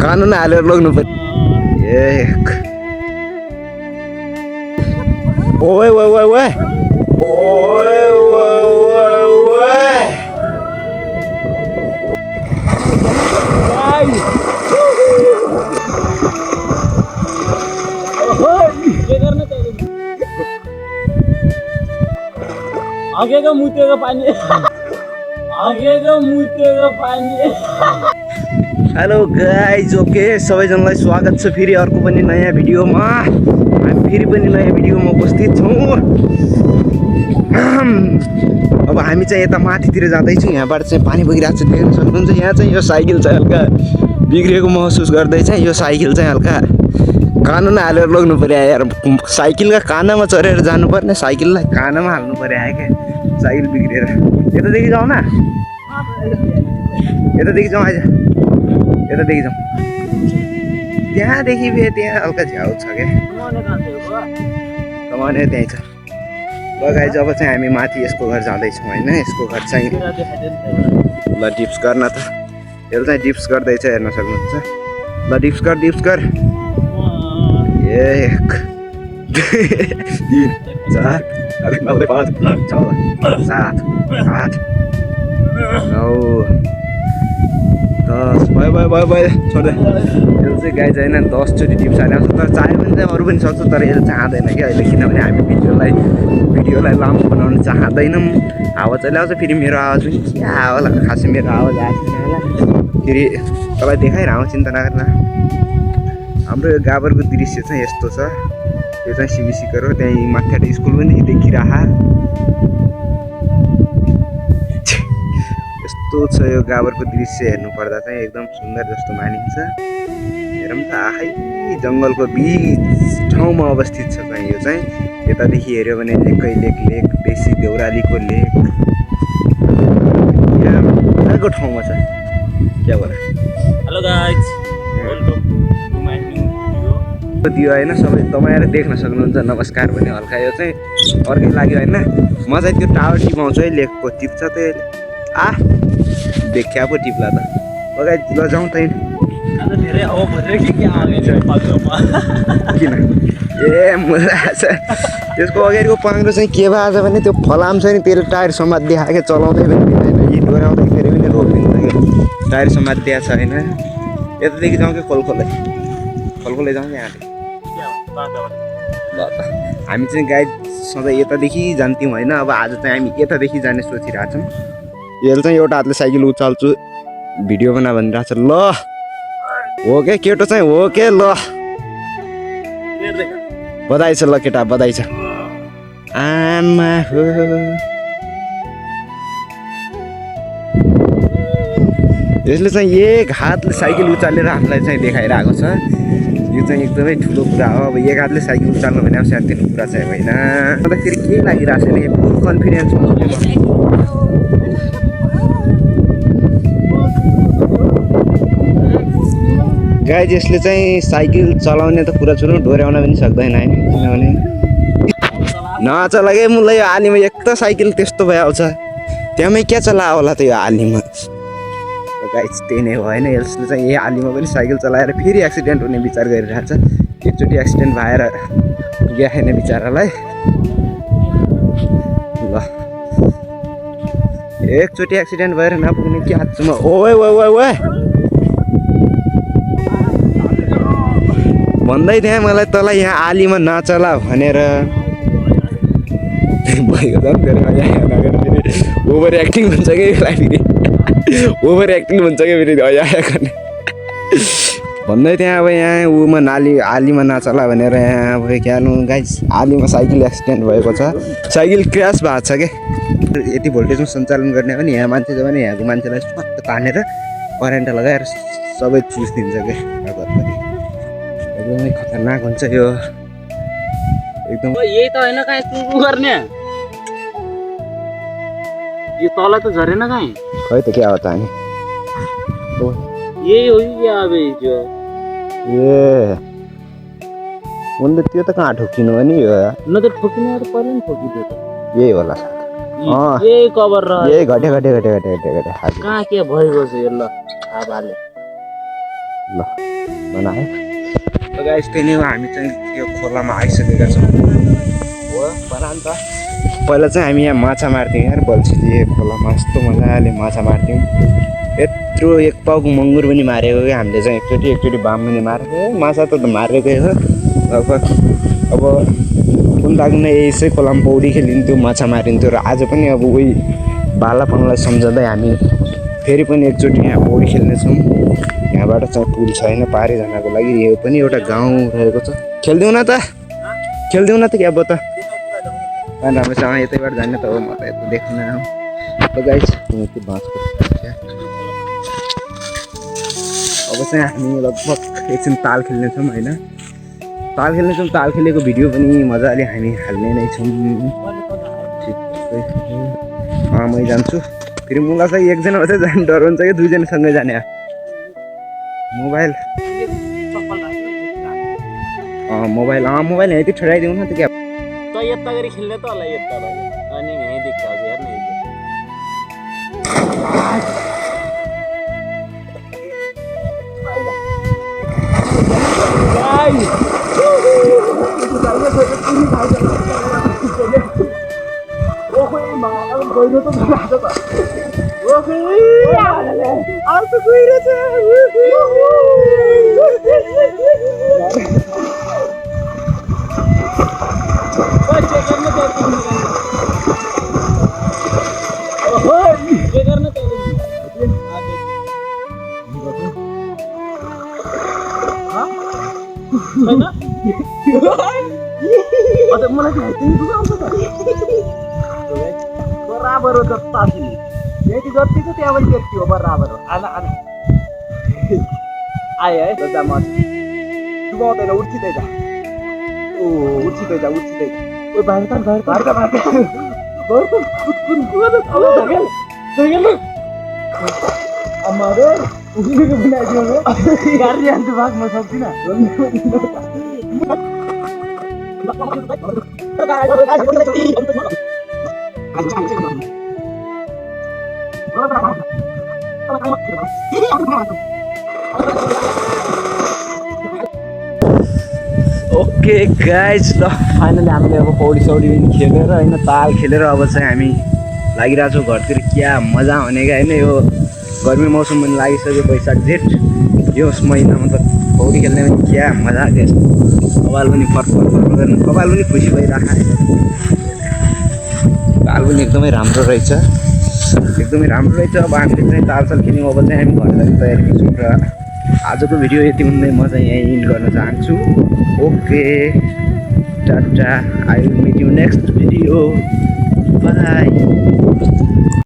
कानुन हालेर लग्नु पर्यो। ओए ओए ओए ओए ओए ओए आगेको मुतेको पानी आगेको मुतेको पानी। हेलो गाइज, ओके सबैजनालाई स्वागत छ फेरि अर्को पनि नयाँ भिडियोमा। हामी फेरि पनि नयाँ भिडियोमा उपस्थित छौँ। अब हामी चाहिँ यता माथितिर जाँदैछौँ। यहाँबाट चाहिँ पानी बगिरहेको छ, देख्न सक्नुहुन्छ। यहाँ चाहिँ यो साइकल चाहिँ हल्का बिग्रेको महसुस गर्दैछ। यो साइकल चाहिँ हल्का कानुन हालेर लग्नु पर्यो यार। साइकलका कानामा चढेर जानुपर्ने, साइकललाई कानामा हाल्नु पर्यो आयो क्या, साइकल बिग्रेर। यतादेखि जाउँ न, यतादेखि जाउँ, आज यतादेखि जाउँ। त्यहाँदेखि फेरि त्यहाँ हल्का झ्याउ छ क्या, कमाउने त्यहीँ छ। ल गाइज, अब चाहिँ हामी माथि यसको घर जाँदैछौँ होइन। यसको घर चाहिँ ल डिप्स गर्न त, यसले चाहिँ डिप्स गर्दैछ, हेर्न सक्नुहुन्छ। ल डिप्स कर, डिप्स कर। 1 2 3 4 5 6 7 8 9 10 भयो छोड्दै। यो चाहिँ गाई चाहिँ 10 चोटि डिप्स हाल्ने आउँछ, तर चाह्यो भने चाहिँ अरू पनि सक्छ, तर यसले चाहँदैन क्या अहिले, किनभने हामी भिडियोलाई लामो बनाउन चाहँदैनौँ। हावा चलिआउँछ, फेरि मेरो आवाज पनि के होला, खासै मेरो आवाज आएको छैन होला, फेरि तपाईँ देखाइरहँ, चिन्ता नगर्न। हाम्रो यो गाबरको दृश्य चाहिँ यस्तो छ। यो चाहिँ सिबिसीको हो, त्यहीँ माथिबाट स्कुल पनि देखिरह। यस्तो छ यो गाबरको दृश्य, हेर्नुपर्दा चाहिँ एकदम सुन्दर जस्तो मानिन्छ। हेरौँ त, आखै जङ्गलको बिच ठाउँमा अवस्थित छ चाहिँ यो चाहिँ। यतादेखि हेऱ्यो भने लेकै लेक बेसी देउरालीको लेक यहाँ मजाको ठाउँमा छ। क्या बोला? Hello guys, welcome to my new video. दियो होइन, सबै तपाईँहरू देख्न सक्नुहुन्छ। नमस्कार भने हल्का यो चाहिँ अर्कै लाग्यो होइन। म चाहिँ त्यो टावर टिपाउँछु है, लेकको टिप्छ त्यो देखिया पो टिप्ला त। अगाइ ल जाउँ त। आज धेरै हावा भइरहेको कि पाक्रोमा किन ए मजा आएछ। त्यसको अगाडिको पाङ्रो चाहिँ के भयो आज भने त्यो फलाम छ नि, त्यसले टायर समात्दिया क्या, चलाउँदै पनि दिँदैन। यी डोर्याउँदाखेरि पनि रोकिदिन्छ क्या, टायर समात्दिया छ होइन। यतादेखि जाउँ कि खोलखोलै जाउँ कि यहाँ ल त। हामी चाहिँ गाइड सधैँ यतादेखि जान्थ्यौँ होइन, अब आज चाहिँ हामी यतादेखि जाने सोचिरहेको छौँ। यसले चाहिँ एउटा हातले साइकल उचाल्छु, भिडियो बना भनिरहेको छ। ल हो के केटो चाहिँ हो के, ल बधाई छ, ल केटा बधाई छ। आमा हो यसले चाहिँ एक हातले साइकल उचालेर हामीलाई चाहिँ देखाइरहेको छ। यो चाहिँ एकदमै ठुलो कुरा हो। अब एक हातले साइकल उचाल्नु भने अब सानोतिनो कुरा चाहिँ होइन। अन्त फेरि के लागिरहेको छ नि, फुल कन्फिडेन्समा छु कि म। गाइज यसले चाहिँ साइकल चलाउने त कुरा सुरु, डोर्याउन पनि सक्दैन होइन, किनभने नचला के मुला। यो आलीमा एक त साइकल त्यस्तो भए आउँछ, त्यहाँमै क्या चला होला त यो आलीमा। गाइज त्यही नै हो होइन। यसले चाहिँ यही आलीमा पनि साइकल चलाएर फेरि एक्सिडेन्ट हुने विचार गरिरहेको छ। एकचोटि एक्सिडेन्ट भएर पुग्या छैन बिचरालाई। ल एकचोटि एक्सिडेन्ट भएर नपुग्ने के हात म। ओए ओए ओए ओए भन्दै थिएँ मलाई तँलाई यहाँ आलीमा नचला भनेर। ओभर एक्टिङ हुन्छ कि फेरि, ओभर एक्टिङ हुन्छ कि फेरि गर्ने भन्दै थिएँ। अब यहाँ उमा आलीमा नचला भनेर यहाँ अब क्यानु गाइस, आलीमा साइकल एक्सिडेन्ट भएको छ, साइकल क्र्यास भएको छ क्या। यति भोल्टेजमा सञ्चालन गर्ने भने यहाँ मान्छे छ भने यहाँको मान्छेलाई स्वाट तानेर करेन्ट लगाएर सबै चुसिदिन्छ क्या। एकदमै खतरनाक हुन्छ यो एकदम। यही त होइन कहीँ सुरु गर्ने, यो तल त झरेन कहीँ, खै त क्या हो त हामी। यही हो कि क्या अब यो ए उसले त्यो त कहाँ ठोकिनु हो नि, यो न त ठोकिनु त पहिला नि ठोकिदियो त, यही होला यही कभर र यही घटे कहाँ के भइगयो छ यो। ल थाहा ल बनायो ल गाइस त्यही नै हो हामी चाहिँ यो खोलामा आइसकेका छौँ हो बना नि त पहिला चाहिँ हामी यहाँ माछा मार्थ्यौँ यार बल्छीले खोलामा यस्तो मजाले माछा मार्थ्यौँ यत्रो एक पाउको मङ्गुर पनि मारेको क्या हामीले चाहिँ एकचोटि बाम पनि मारेको माछा त मारेकै हो लगभग अब कुन्दाकुन्दै यसै खोलामा पौडी खेलिन्थ्यो माछा मारिन्थ्यो र आज पनि अब उही बालापनलाई सम्झँदै हामी फेरि पनि एकचोटि यहाँ पौडी खेल्नेछौँ यहाँबाट चाहिँ पुल छैन पारिजनाको लागि यो पनि एउटा गाउँ रहेको छ खेलिदिउँ न त क्या अब त राम्रोसँग यतैबाट जाने त हो म त यता देख्न हो गाइस त्यो बाँसको अब चाहिँ हामी लगभग एकछिन ताल खेल्नेछौँ होइन ताल खेलेको भिडियो पनि मजाले हामी हाल्ने नै छौँ मै जान्छु फेरि मलाई चाहिँ एकजना मात्रै जानु डर हुन्छ कि दुईजनासँगै जाने मोबाइल यति ठडाइदिउँ न त क्या त यता गरी खेल्ने त होला यता अनि यहीँ देख्छ हेर्न बराबर हो जत्ता यति जति छ त्यहाँ पनि त्यति हो बराबर हो आना आयो है जता म डुबाउँदैन उठिँदै जा उठिँदै जा ओ उठिएको बनाइदियो गाडी हाल्छु भाग्न सक्दिनँ ओके गाइज ल फाइनली हामीले अब पौडी सौडी पनि खेलेर होइन ताल खेलेर अब चाहिँ हामी लागिरहेको छौँ घरतिर क्या मजा हुने क्या होइन यो गर्मी मौसम पनि लागिसक्यो वैशाख जेठ यो महिनामा त पौडी खेल्ने पनि क्या मजा आएको यस्तो कपाल पनि फर्फर गर्नु कपाल पनि खुसी भइरहेको ताल पनि एकदमै राम्रो रहेछ अब हामीले चाहिँ तालसाल खेल्यौँ अब चाहिँ हामी घर जाने तयारी गर्छौँ र आजको भिडियो यति हुँदै म चाहिँ यहीँ इन्ड गर्न चाहन्छु okay tata I will meet you next video by